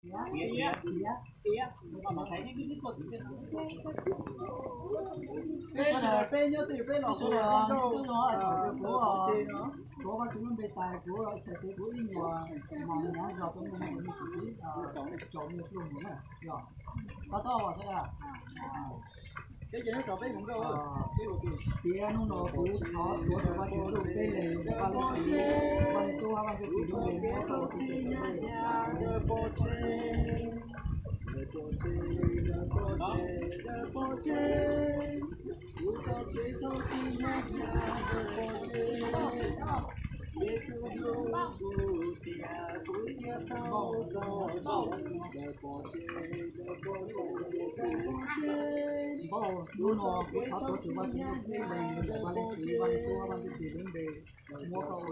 Peb sawv daws, peb nyob twj ywm peb los hu los, kuv Vaj Tswv lub npe tas kuv txhais tes kuv ib nyuag mos nyav zog rau nej, tsaus me pluj mus na, yog tab tom sawv daws. Tiam hnub no kuv thov tuav tus Vaj Tswv lub npe, Vaj Leej Txiv, Vaj Leej Tub, Vaj Ntsuj Plig lub npe muab rau tus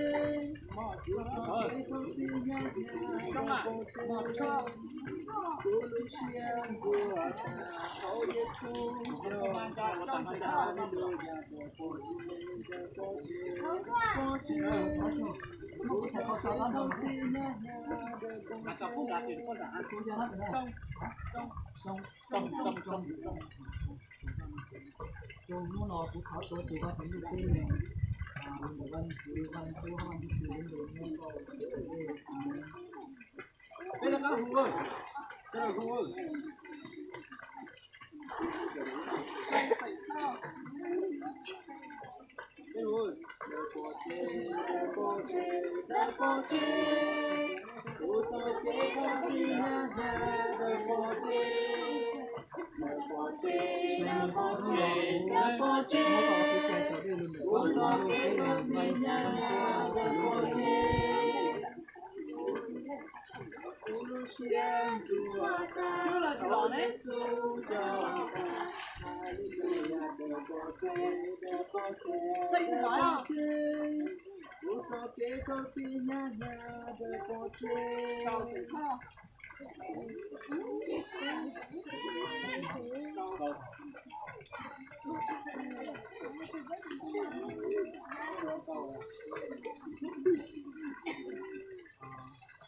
txhais tes. Hnub no kuv thov tuav tus Vaj Tswv lub npe, Vaj Leej Txiv, Vaj Leej Tub, Vaj Ntsuj Plig lub npe muab rau tus txhais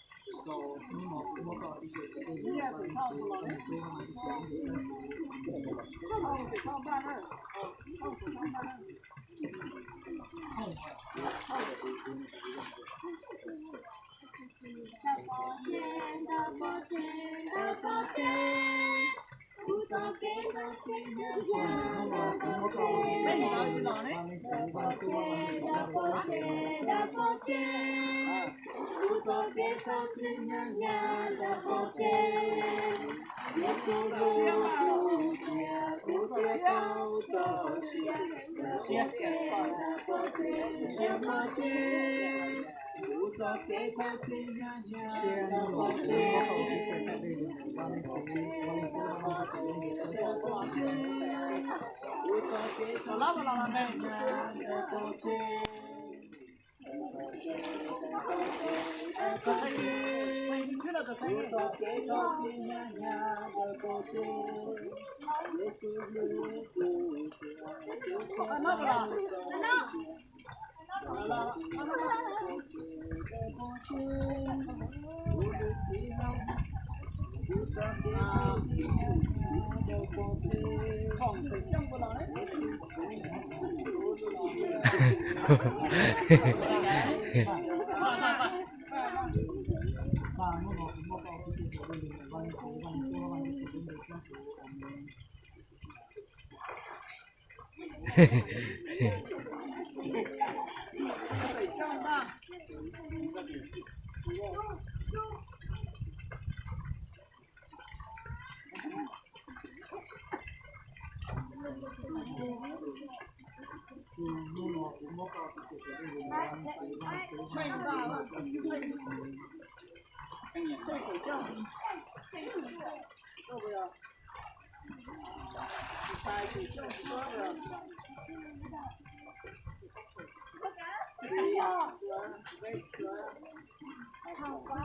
tes. Rau hnub no kuv thov tuav tus Vaj Tswv lub npe, Vaj Leej Txiv, Vaj Leej Tub, Vaj Ntsuj Plig lub npe muab rau tus txhais tes. Peb rov qab hu,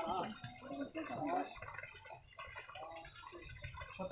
sawv daws hu.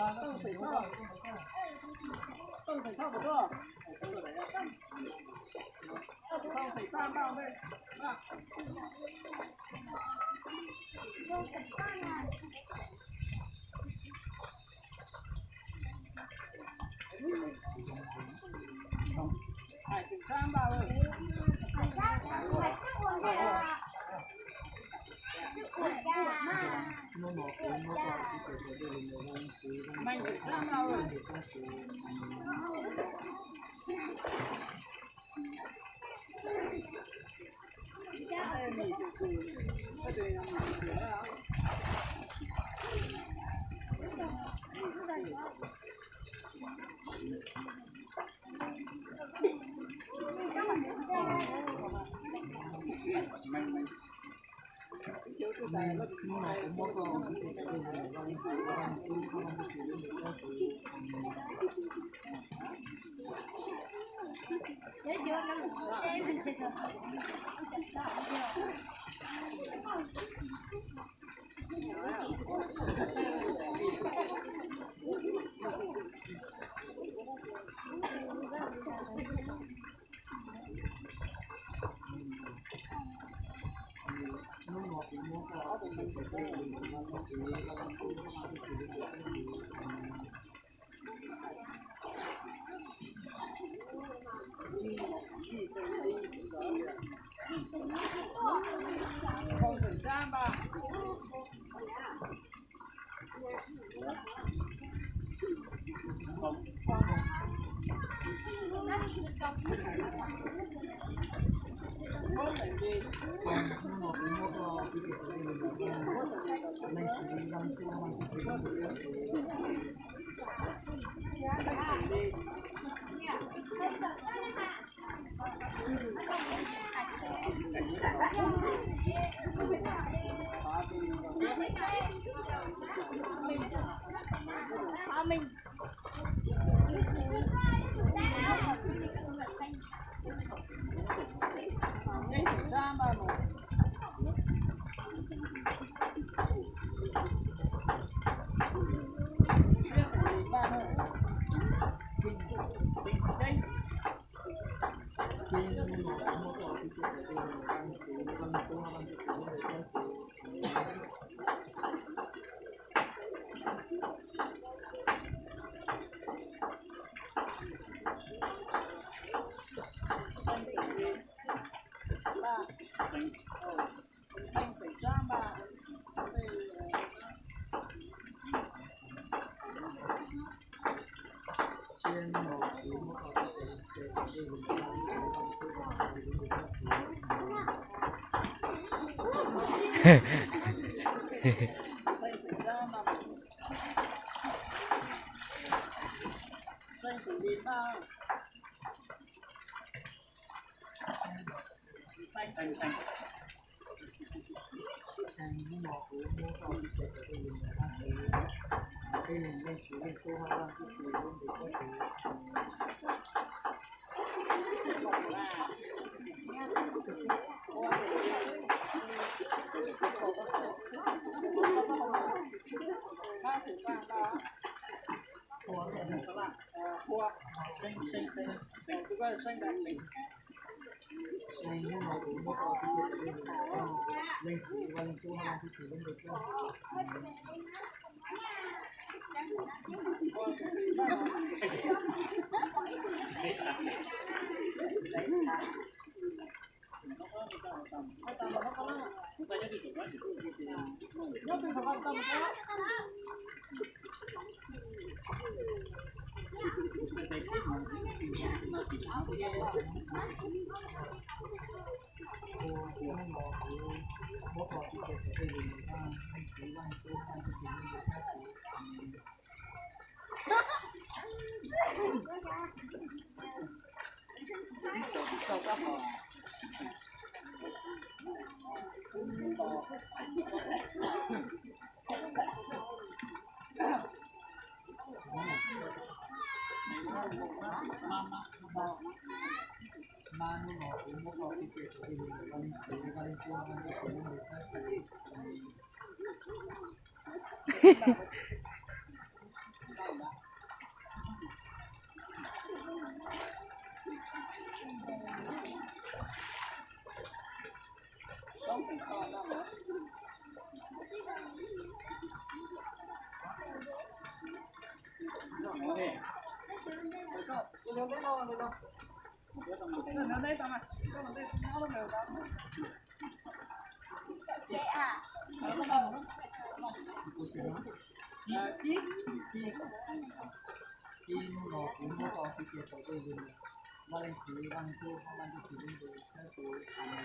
Ib hnub no kuv muab koj ua txuj ci tsaus dej li ntawd, Vaj Leej Txiv, Vaj Leej Tub, Vaj Ntsuj Plig lub npe, thiab kuv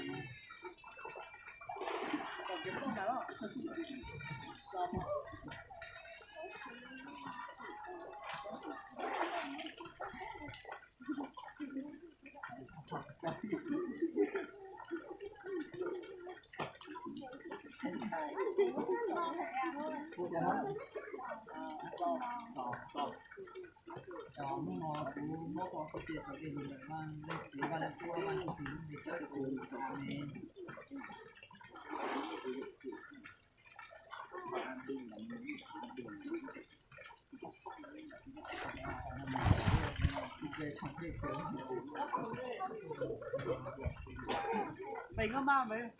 Amees. Hnub no kuv muab koj ua txuj ci tsaus dej li ntawd, Vaj Leej Txiv, Vaj Leej Tub, Vaj Ntsuj Plig lub npe, thiab kuv Amees.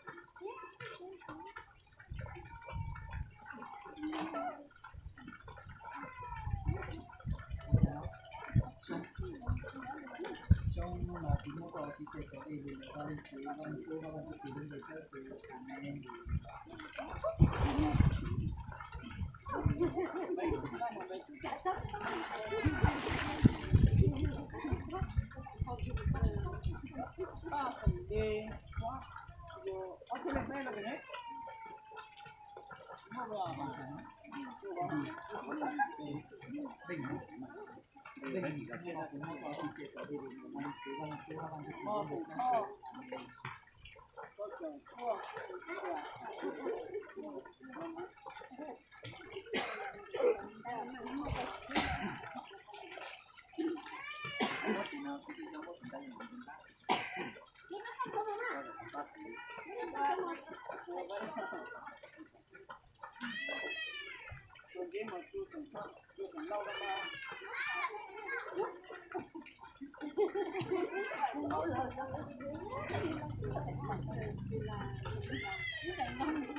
Xyoo no kuv muab koj ua txuj ci tsaus dej li ntawd, Vaj Leej Txiv, Vaj Leej Tub, Vaj Ntsuj Plig lub npe, thiab kuv Amees. Xyoo no kuv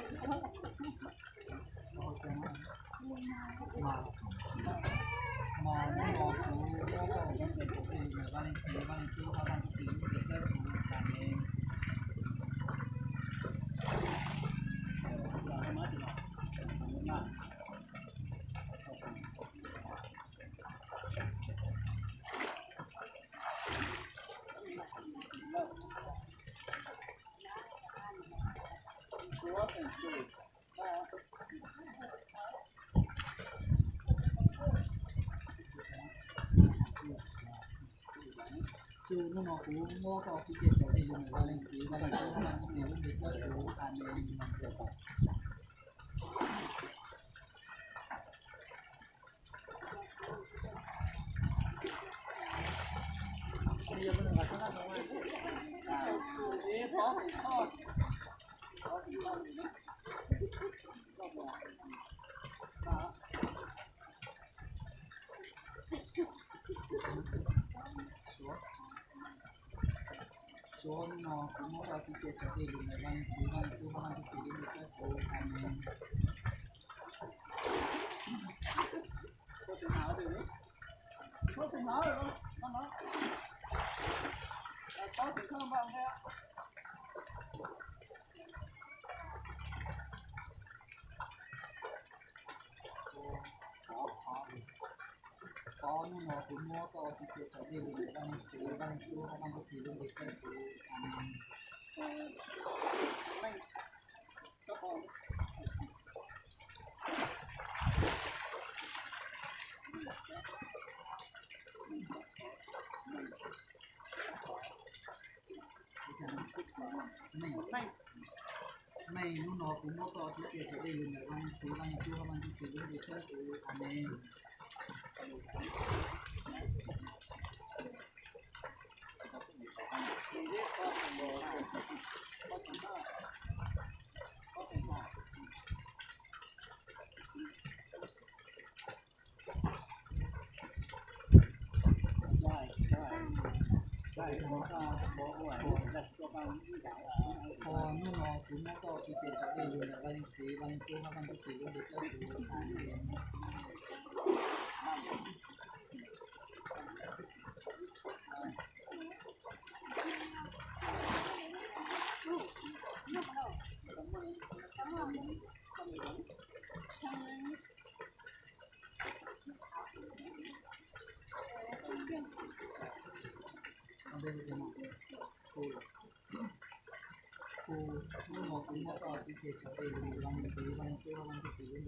muab koj ua txuj ci tsaus dej li ntawd, Vaj Leej Txiv, Vaj Leej Tub, Vaj Ntsuj Plig lub npe, thiab kuv Amees. Xyoo no kuv muab koj ua txuj ci tsaus dej li ntawd, Vaj Leej Txiv, Vaj Leej Tub, Vaj Ntsuj Plig lub npe, thiab kuv Amees. Qhov hnub no kuv muab koj ua txuj ci tsaus dej li ntawd, Vaj Leej Txiv, Vaj Leej Tub, Vaj Ntsuj Plig lub npe, thiab kuv Amees. Meej, hnub no kuv muab koj ua txuj ci tsaus dej li ntawd, Vaj Leej Txiv, Vaj Leej Tub, Vaj Ntsuj Plig lub npe, thiab kuv Amees. Qhov hnub no kuv muab koj ua txuj ci tsaus dej li ntawd, Vaj Leej Txiv, Vaj Leej Tub, Vaj Ntsuj Plig lub npe, thiab kuv Amees. Ai, hnub no kuv muab koj tus txiv teb li ntawd, tus txiv tus teb tus txiv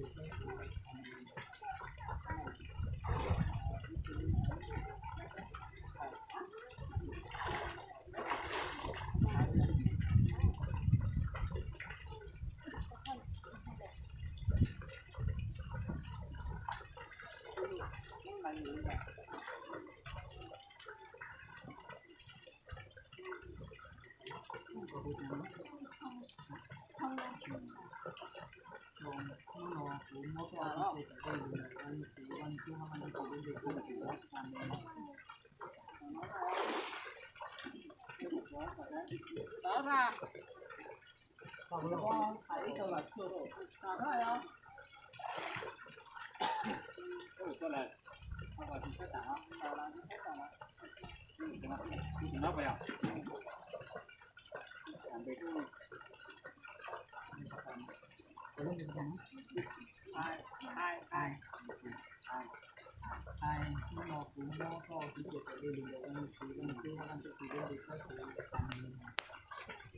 tus teb.